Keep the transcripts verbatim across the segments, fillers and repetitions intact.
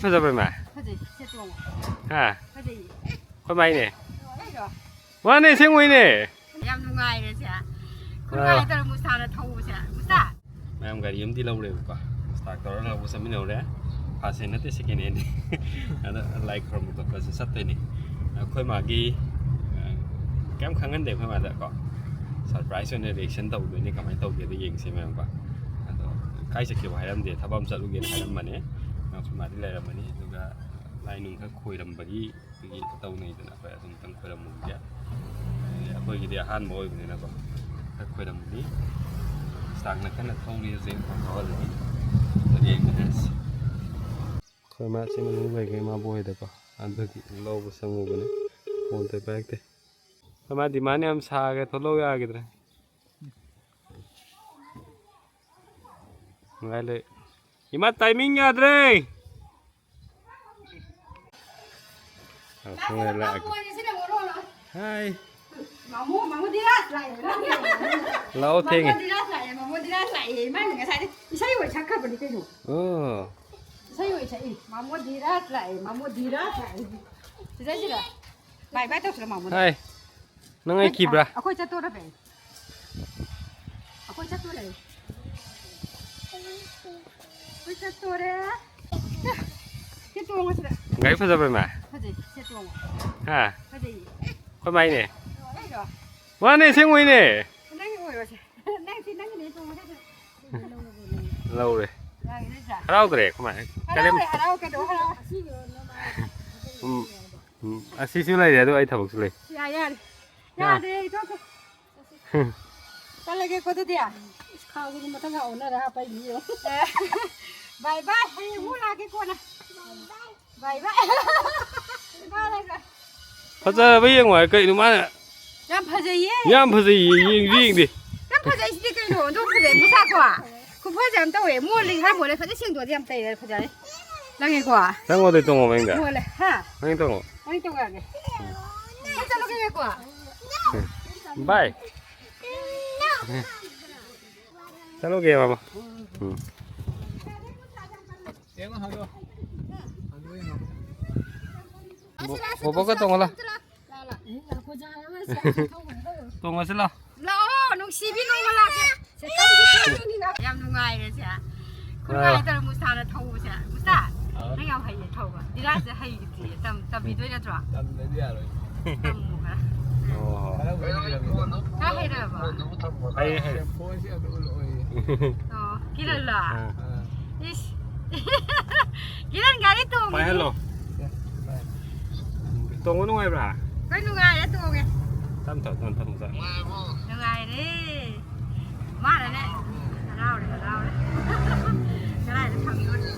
ꯐꯖꯕ꯭ꯔꯥ, ꯏꯃꯥ? ꯐꯖꯩ, ꯁꯦ ꯇꯣꯡꯉꯣ꯫ ꯍꯥ? ꯐꯖꯩꯌꯦ꯫ ꯑꯩꯈꯣꯏ ꯃꯥꯏꯅꯦ꯫ ꯑꯩꯔꯣ? ꯃꯥꯅꯦ, ꯑꯁꯦꯡꯕꯩꯅꯦ꯫ ꯌꯥꯝ ꯅꯨꯡꯉꯥꯏꯔꯦ ꯁꯦ꯫ ꯈꯨꯅꯨꯡꯉꯥꯏ ꯇꯧꯔ ꯃꯨꯁꯇꯥꯅ ꯊꯧꯕꯁꯦ꯫ ꯃꯨꯁꯇꯥ! ꯃꯌꯥꯝ ꯒꯥꯔꯤ ꯑꯃꯗꯤ ꯂꯧꯔꯦꯕꯀꯣ꯫ ꯁ꯭ꯇꯥꯔꯠ ꯇꯧꯔ ꯂꯧꯕ ꯆꯠꯃꯤꯟꯅꯧꯔꯦ꯫ ꯐꯥꯔꯁ ꯍꯦꯟ ꯅꯠꯇꯦ, ꯁꯦꯀꯦꯟ ꯍꯦꯟꯅꯤ꯫ ꯑꯗ ꯂꯥꯏ ꯈꯨꯔꯨꯝꯕ ꯈꯣꯠꯄꯁꯨ ꯆꯠꯇꯣꯏꯅꯤ꯫ ꯑꯩꯈꯣꯏ ꯃꯥꯒꯤ, ꯑ, ꯀꯩꯝ ꯈꯪꯍꯟꯗꯦ ꯑꯩꯈꯣꯏ ꯃꯥꯗ ꯀꯣ꯫ ꯁꯔꯄ꯭ꯔꯥꯏꯁ ꯑꯣꯏꯅ ꯔꯤꯑꯦꯛꯁꯟ ꯇꯧꯗꯣꯏꯅꯤ, ꯀꯃꯥꯏꯅ ꯇꯧꯒꯦꯗꯣ ꯌꯦꯡꯁꯦ ꯃꯌꯥꯝꯀꯣ꯫ ꯑꯗꯣ ꯀꯥꯏ ꯆꯠꯈꯤꯕ ꯍꯥꯏꯔꯝꯗꯦ, ꯊꯕꯛ ꯑꯃ ꯆꯠꯂꯨꯒꯦꯅ ꯍꯥꯏꯔꯝꯕꯅꯦ꯫ ꯑꯩꯈꯣꯏ ꯃꯥꯗꯤ ꯂꯩꯔꯝꯃꯅꯤ꯫ ꯑꯗꯨꯒ ꯂꯥꯏ ꯅꯨꯡ ꯈꯔ ꯈꯣꯏꯔꯝꯕꯒꯤ ꯑꯩꯈꯣꯏꯒꯤ ꯇꯧꯅꯩꯗꯅ, ꯑꯩꯈꯣꯏ ꯑꯗꯨꯝꯇꯪ ꯈꯣꯏꯔꯝꯃꯨꯒꯦ꯫ ꯑꯩꯈꯣꯏꯒꯤꯗꯤ ꯑꯍꯥꯟꯕ ꯑꯣꯏꯕꯅꯤꯅꯀꯣ, ꯈꯔ ꯈꯣꯏꯔꯝꯃꯨꯅꯤ꯫ ꯁ꯭ꯇꯥꯔꯅ ꯀꯟꯅ ꯊꯧꯔꯤ ꯍꯧꯖꯤꯛ, ꯊꯧꯍꯜꯂꯅꯤ꯫ ꯑꯗꯨ ꯌꯦꯡꯃꯤꯟꯅꯔꯁꯤ꯫ ꯑꯩꯈꯣꯏ ꯃꯥꯁꯤ ꯃꯅꯨꯡ ꯂꯩꯈ꯭ꯔꯦ, ꯏꯃꯥꯕꯣꯛ ꯍꯣꯏꯗꯀꯣ꯫ ꯑꯗꯨꯒꯤ ꯂꯧꯕ ꯆꯪꯉꯨꯕꯅꯦ, ꯐꯣꯟ ꯇꯧ ꯄꯥꯏꯔꯛꯇꯦ꯫ ꯑꯩꯈꯣꯏ ꯃꯥ ꯗꯤꯃꯥꯟ ꯌꯥꯝ ꯁꯥꯈ꯭ꯔꯦ, ꯊꯣꯛꯂꯛꯑꯣ ꯌꯥꯈꯤꯗ꯭ꯔꯦ꯫ ꯉꯥꯏ ꯂꯩ꯫ ꯏꯃꯥ, ꯇꯥꯏꯃꯤꯡ ꯌꯥꯗ꯭ꯔꯦ꯫ ꯑ, ꯁꯣꯝꯗ ꯂꯥꯛꯑꯒꯦ꯫ ꯍꯥꯏ꯫ ꯃꯥꯃꯣ, ꯃꯥꯃꯣ ꯙꯤꯔꯥꯖ ꯂꯥꯛꯑꯦ꯫ ꯂꯥꯛꯑꯣ, ꯊꯦꯡꯉꯦ꯫ ꯃꯥꯃꯣ ꯙꯤꯔꯥꯖ ꯂꯥꯛꯑꯦ, ꯃꯥꯃꯣ ꯙꯤꯔꯥꯖ ꯂꯥꯛꯑꯦ꯫ ꯃꯥꯅ ꯉꯁꯥꯏꯗꯩ ꯏꯁꯩ ꯑꯣꯏ ꯁꯛꯈ꯭ꯔꯕꯅꯤ ꯀꯩꯅꯣ꯫ ꯑꯣ꯫ ꯏꯁꯩ ꯑꯣꯏ ꯁꯛꯏ꯫ ꯃꯥꯃꯣ ꯙꯤꯔꯥꯖ ꯂꯥꯛꯑꯦ, ꯃꯥꯃꯣ ꯙꯤꯔꯥꯖ ꯂꯥꯛꯑꯦ꯫ ꯁꯤꯗꯩꯁꯤꯗ ꯕꯥꯏ ꯕꯥꯏ ꯇꯧꯁꯤꯔꯣ ꯃꯥꯃꯣꯗ? ꯍꯥꯏ꯫ ꯅꯪ ꯑꯩ ꯀꯤꯕ꯭ꯔꯥ? ꯑꯩꯈꯣꯏ ꯆꯠꯇꯣꯔꯕꯅꯦ꯫ ꯑꯩꯈꯣꯏ ꯆꯠꯇꯣꯔꯦ꯫ ꯑꯩꯈꯣꯏ ꯆꯠꯇꯣꯔꯦ꯫ ꯁꯤ ꯇꯣꯡꯉꯁꯤꯗ꯫ ꯒꯥꯔꯤ ꯐꯖꯕ꯭ꯔꯥ, ꯏꯃꯥ? ꯐꯖꯩ, ꯁꯤ ꯇꯣꯡꯉꯣ꯫ ꯍꯥ? ꯐꯖꯩꯌꯦ꯫ ꯑꯩꯈꯣꯏ ꯃꯥꯏꯅꯦ꯫ ꯑꯩꯔꯣ? ꯃꯥꯅꯦ, ꯑꯁꯦꯡꯕꯩꯅꯦ꯫ ꯅꯪꯒꯤ ꯑꯣꯏꯔꯣꯁꯦ꯫ ꯅꯪ ꯁꯤ ꯅꯪꯒꯤꯅꯦ, ꯇꯣꯡꯉꯁꯦ꯫ ꯂꯧꯔꯦ꯫ ꯌꯥꯔꯦ, ꯅꯠꯇ꯭ꯔꯥ? ꯍꯔꯥꯎꯗ꯭ꯔꯦ, ꯑꯩꯈꯣꯏ ꯃꯥ꯫ ꯀꯔꯤꯝ ꯍꯔꯥꯎꯔꯦ, ꯍꯔꯥꯎ, ꯀꯩꯗꯧ ꯍꯔꯥꯎ? ꯎꯝ, ꯎꯝ, ꯑꯁꯤꯁꯨ ꯂꯩꯔꯦ, ꯑꯗꯨ ꯑꯩ ꯊꯕꯛꯁꯨ ꯂꯩ꯫ ꯌꯥꯔꯦ, ꯌꯥꯔꯦ꯫ ꯌꯥ꯫ ꯌꯥꯗ꯭ꯔꯦ, ꯑꯩ ꯊꯣꯛꯀꯦ꯫ ꯆꯠꯂꯒꯦꯀꯣ ꯑꯗꯨꯗꯤ꯫ ꯏꯁ, ꯈꯥꯎꯗꯨꯗꯤ ꯃꯊꯪ ꯑꯣꯟꯅꯔ ꯍꯥꯞꯄ ꯑꯩ ꯃꯤ ꯌꯦꯡꯉꯣ꯫ ꯑꯦ, ꯕꯥꯏ ꯕꯥꯏ, ꯍꯌꯦꯡ ꯑꯃꯨꯛ ꯂꯥꯛꯀꯦ ꯀꯣꯟꯅ꯫ ꯕꯥꯏ ꯕꯥꯏ꯫ ꯕꯥꯏ ꯕꯥꯏ꯫ ꯐꯖꯕ ꯌꯦꯡꯉꯣ ꯍꯥꯏ ꯀꯩꯅꯣ ꯃꯥꯅ? ꯌꯥꯝ ꯐꯖꯩꯌꯦ꯫ ꯌꯥꯝ ꯐꯖꯩꯌꯦ, ꯌꯦꯡꯁꯨ ꯌꯦꯡꯗꯦ꯫ ꯌꯥꯝ ꯐꯖꯩꯁꯤꯗꯤ ꯀꯩꯅꯣ? ꯑꯗꯨꯝ ꯐꯖꯩ, ꯃꯁꯥꯀꯣ꯫ ꯈꯨꯐꯖ ꯑꯃ ꯇꯧꯋꯦ꯫ ꯃꯣꯜꯂꯤ, ꯈꯔ ꯃꯣꯜꯂꯦ꯫ ꯐꯖꯅ ꯁꯦꯡꯗꯣꯛꯑꯗꯤ ꯌꯥꯝ ꯇꯩꯔꯦ, ꯐꯖꯔꯦ꯫ ꯅꯪꯉꯦꯀꯣ? ꯅꯪꯉꯣꯟꯗ ꯇꯣꯡꯉꯣ ꯃꯅꯤꯡꯗ꯫ ꯃꯣꯜꯂꯦ, ꯍꯥ? ꯃꯅꯤꯡ ꯇꯣꯡꯉꯣ꯫ ꯃꯅꯤꯡ ꯇꯣꯡꯉꯛꯑꯒꯦ꯫ ꯅꯪ ꯆꯠꯂꯨꯈꯤꯒꯦꯀꯣ? ꯕꯥꯏ꯫ ꯆꯠꯂꯨꯒꯦ, ꯃꯥꯃ꯫ ꯎꯝ꯫ ꯕꯣ-, ꯕꯣꯕꯣꯛꯀ ꯇꯣꯡꯉꯣ ꯂꯥꯎ꯫ ꯇꯣꯡꯉꯁꯤ ꯂꯥꯎ꯫ ꯂꯥꯛꯑꯣ, ꯅꯨꯡꯁꯤꯕꯤ, ꯅꯣꯡꯃ ꯂꯥꯛꯀꯦ꯫ ꯁꯦ, ꯇꯧꯁꯤ, ꯇꯧꯁꯤ꯫ ꯌꯥꯝ ꯅꯨꯡꯉꯥꯏꯔꯦ ꯁꯦ꯫ ꯈꯨꯅꯨꯡꯉꯥꯏ ꯇꯧꯔꯦ ꯃꯨꯁꯇꯥꯅ ꯊꯧꯕꯁꯦ꯫ ꯃꯨꯁꯇꯥ, ꯑꯥ꯫ ꯅꯪ ꯌꯥꯝ ꯍꯩꯌꯦ ꯊꯧꯕ꯫ ꯗꯤꯔꯥꯁꯁꯦ ꯍꯩꯇ꯭ꯔꯤꯌꯦ꯫ ꯇꯝ-, ꯇꯝꯕꯤꯗꯣꯏ ꯅꯠꯇ꯭ꯔꯣ? ꯇꯝꯗꯗꯤ ꯌꯥꯔꯣꯏ꯫ ꯇꯝꯃꯣ ꯈꯔ꯫ ꯑꯣ꯫ ꯈꯔꯕꯨꯗꯤ ꯍꯩꯔꯕꯅꯤ꯫ ꯈꯔ ꯍꯩꯔꯕꯣ? ꯍꯩꯌꯦ, ꯍꯩꯌꯦ꯫ ꯐꯣꯟꯁꯦ ꯑꯗꯨꯝ ꯂꯣꯏꯌꯦ꯫ ꯑꯣ, ꯀꯤꯔꯟꯂꯣ? ꯑꯥ꯫ ꯑꯥ꯫ ꯏꯁ꯫ ꯀꯤꯔꯟ ꯒꯥꯔꯤ ꯇꯣꯡꯉꯤ꯫ ꯄꯥꯏꯍꯜꯂꯣ꯫ ꯇꯣꯡꯕ ꯅꯨꯡꯉꯥꯏꯕ꯭ꯔꯥ? ꯍꯣꯏ, ꯅꯨꯡꯉꯥꯏꯔꯦ, ꯇꯣꯡꯉꯦ꯫ ꯇꯞ ꯇꯞ, ꯇꯞ ꯇꯞ ꯆꯠ꯫ ꯅꯨꯡꯉꯥꯏꯔꯦ꯫ ꯃꯥꯅꯅꯦ꯫ ꯍꯔꯥꯎꯔꯦ, ꯍꯔꯥꯎꯔꯦ꯫ ꯀꯗꯥꯏꯗ ꯊꯝꯗꯣꯏꯅꯣ?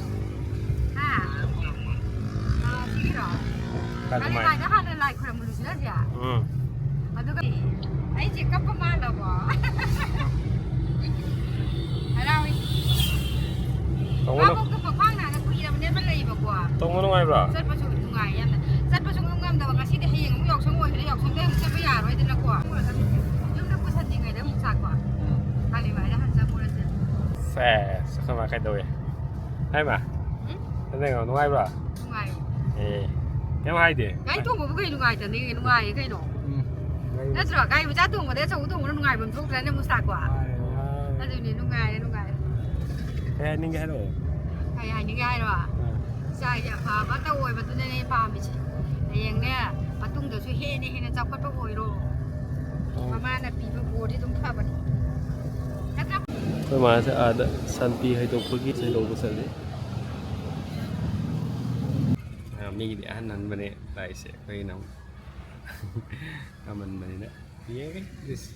ꯍꯥ? ꯑꯥ, ꯁꯤꯒꯤꯔꯣ? ꯀꯥꯏ ꯀꯃꯥꯏ? ꯀꯥꯂꯦꯟ ꯂꯥꯏꯗ ꯍꯥꯟꯅ ꯂꯥꯏ ꯈꯣꯏꯔꯝꯕꯗꯨꯁꯨ ꯅꯠꯇꯦ? ꯎꯝ꯫ ꯑꯗꯨꯒ ꯑꯩꯁꯦ ꯀꯞꯄ ꯃꯥꯜꯂꯕꯣ? ꯍꯔꯥꯎꯏ꯫ ꯇꯧꯒꯅꯨ꯫ ꯃꯥꯕꯣꯛꯇꯣ ꯃꯈ꯭ꯋꯥꯡ ꯅꯥꯗ ꯀꯨꯏꯔꯕꯅꯦꯕ ꯂꯩꯕꯀꯣ꯫ ꯇꯣꯡꯕ ꯅꯨꯡꯉꯥꯏꯕ꯭ꯔꯣ? ꯆꯠꯄꯁꯨ ꯅꯨꯡꯉꯥꯏ ꯌꯥꯝꯅ꯫ ꯆꯠꯄꯁꯨ ꯉꯝ ꯉꯝꯗꯕ꯫ ꯉꯁꯤꯗꯤ ꯍꯌꯦꯡ ꯑꯃꯨꯛ ꯌꯥꯎꯁꯪ ꯑꯣꯏꯈ꯭ꯔꯦ, ꯌꯥꯎꯁꯪꯗ ꯑꯃꯨꯛ ꯆꯠꯄ ꯌꯥꯔꯣꯏꯗꯅꯀꯣ꯫ ꯌꯨꯝꯗ ꯄꯨꯁꯟꯗ꯭ꯔꯤꯉꯩꯗ ꯑꯃꯨꯛ ꯆꯥꯛꯀꯣ꯫ ꯎꯝ꯫ ꯀꯥꯂꯦꯟ ꯃꯥꯏꯗ ꯍꯥꯟꯅ ꯆꯪꯉꯨꯔꯁꯦ꯫ ꯁꯦꯁ, ꯑꯩꯈꯣꯏ ꯃꯥ ꯀꯩꯗꯧꯋꯦ? ꯍꯥꯏ ꯃꯥ? ꯎꯝ? ꯅꯪ ꯅꯨꯡꯉꯥꯏꯕ꯭ꯔꯣ? ꯅꯨꯡꯉꯥꯏ꯫ ꯑꯦ, ꯀꯩꯝ ꯍꯥꯏꯗꯦ? ꯒꯥꯔꯤ ꯇꯣꯡꯕꯕꯨ ꯀꯩ ꯅꯨꯡꯉꯥꯏꯇꯅꯤ? ꯅꯨꯡꯉꯥꯏꯌꯦ ꯀꯩꯅꯣ꯫ ꯎꯝ꯫ ꯅꯠꯇ꯭ꯔꯣ? ꯒꯥꯔꯤ ꯃꯆꯥ ꯇꯣꯡꯕꯗꯩ ꯑꯆꯧꯕ ꯇꯣꯡꯕꯅ ꯅꯨꯡꯉꯥꯏꯕ ꯑꯃ ꯊꯣꯛꯇ꯭ꯔꯅꯦ, ꯃꯨꯁꯇꯥꯛꯄꯣ? ꯃꯥꯅꯦ, ꯃꯥꯅꯦ꯫ ꯑꯗꯨꯅꯦ, ꯅꯨꯡꯉꯥꯏꯔꯦ, ꯅꯨꯡꯉꯥꯏꯔꯦ꯫ ꯀꯩ ꯍꯥꯏꯅꯤꯡꯒꯦ ꯍꯥꯏꯔꯛꯑꯣ꯫ ꯀꯩ ꯍꯥꯏꯅꯤꯡꯒꯦ ꯍꯥꯏꯔꯣ? ꯑꯥ꯫ ꯏꯆꯥꯒꯤ ꯑꯐꯕꯇ ꯑꯣꯏꯕꯗꯨꯅꯅꯦ ꯄꯥꯝꯃꯤꯁꯦ꯫ ꯍꯌꯦꯡꯅꯦ, ꯃꯇꯨꯡꯗꯁꯨ ꯍꯦꯟꯅ ꯍꯦꯟꯅ ꯆꯥꯎꯈꯠꯄ ꯑꯣꯏꯔꯣ꯫ ꯑꯥ꯫ ꯃꯃꯥꯅ ꯄꯤꯕ ꯕꯣꯔꯗꯤ ꯑꯗꯨꯝ ꯐꯕꯅꯤ꯫ ꯅꯠꯇ꯭ꯔꯥ? ꯑꯩꯈꯣꯏ ꯃꯥꯁꯦ ꯑꯥꯗ ꯁꯟ ꯄꯤ ꯍꯩꯗꯣꯛꯄꯒꯤ ꯍꯩꯗꯣꯛꯄ ꯆꯠꯂꯤ꯫ ꯑꯥ, ꯃꯤꯒꯤꯗꯤ ꯑꯍꯟ ꯍꯟꯕꯅꯦ ꯂꯥꯛꯏꯁꯦ, ꯑꯩꯈꯣꯏꯒꯤꯅ ꯑꯃꯨꯛ ꯉꯝꯍꯟꯕꯅꯤꯅ꯫ ꯌꯦꯡꯉꯦ, ꯏꯁ꯫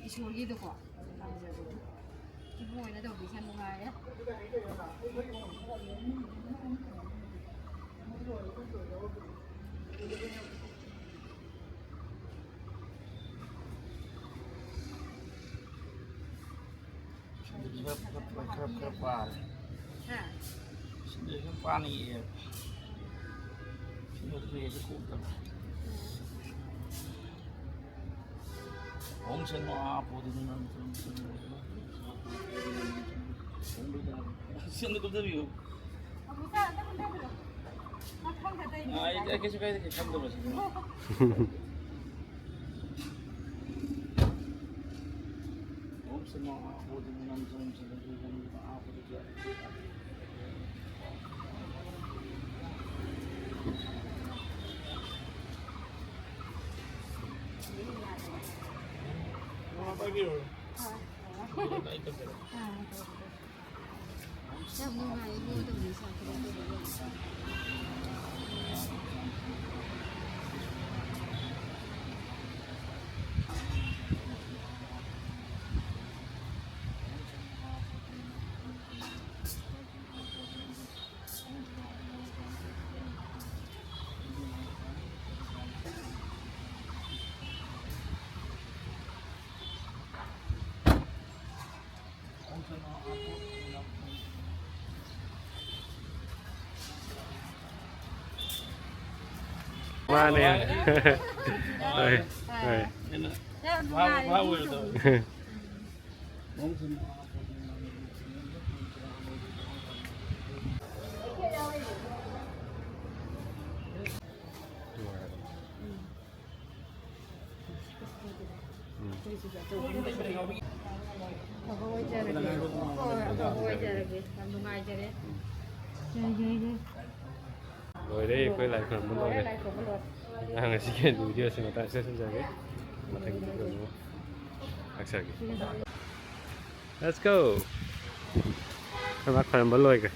ꯏꯁꯣꯔꯒꯤꯗꯀꯣ ꯏꯕꯨꯡ ꯑꯣꯏꯅ ꯇꯧꯕꯤꯁꯦ ꯌꯥꯝ ꯅꯨꯡꯉꯥꯏꯔꯦ꯫ ꯈꯔ ꯈꯔ ꯄꯥꯔꯦ꯫ ꯁꯤꯗ ꯁꯨꯝ ꯄꯥꯅꯤꯡꯉꯛꯑꯦꯕ꯫ ꯁꯤꯃ ꯀ꯭ꯔꯤꯌꯦꯠꯁꯦ ꯀꯣꯛꯇꯕ꯫ ꯁꯦꯟ ꯃꯥ ꯄꯣꯗꯤ ꯅꯪ ꯁꯦꯟꯗ ꯀꯨꯝꯊꯕꯤꯌꯨ꯫ ꯑꯥ, ꯑꯩ, ꯑꯩ ꯀꯩꯁꯨ ꯀꯥꯏꯗꯦ, ꯀꯩꯁꯨ ꯈꯟꯗꯕꯁꯦ꯫ ꯌꯥꯝ ꯅꯨꯡꯉꯥꯏ ꯏꯕꯨꯡꯉꯣ ꯇꯧꯔꯤꯁꯦ꯫ ꯃꯥꯅꯦ꯫ ꯍꯣꯏ, ꯍꯣꯏ꯫ ꯌꯥꯝ ꯅꯨꯡꯉꯥꯏ ꯏꯕꯨꯡꯉꯣ ꯇꯧꯔꯤꯁꯦ꯫ ꯑꯐꯕ ꯑꯣꯏꯖꯔꯒꯦ꯫ ꯍꯣꯏ, ꯑꯐꯕ ꯑꯣꯏꯖꯔꯒꯦ꯫ ꯌꯥꯝ ꯅꯨꯡꯉꯥꯏꯖꯔꯦ꯫ ꯌꯥꯏ, ꯌꯥꯏ, ꯌꯥꯏ꯫ ꯂꯣꯏꯔꯦ, ꯑꯩꯈꯣꯏ ꯂꯥꯏ ꯈꯨꯔꯨꯝꯕ ꯂꯣꯏꯔꯦ꯫ ꯂꯣꯏꯔꯦ, ꯂꯥꯏ ꯈꯨꯔꯨꯝꯕ ꯂꯣꯏꯔꯦ꯫ ꯑꯉꯥꯡ ꯑꯁꯤꯒꯤ video ꯁꯤ ꯃꯇꯥꯡꯁꯤꯗ ꯂꯣꯏꯁꯤꯟꯖꯔꯒꯦ꯫ ꯃꯊꯪꯒꯤ video ꯑꯃꯨꯛ ꯂꯥꯛꯆꯔꯒꯦ꯫ Let's go! ꯑꯩꯈꯣꯏ ꯃꯥ ꯈꯣꯏꯔꯝꯕ ꯂꯣꯏꯈ꯭ꯔꯦ꯫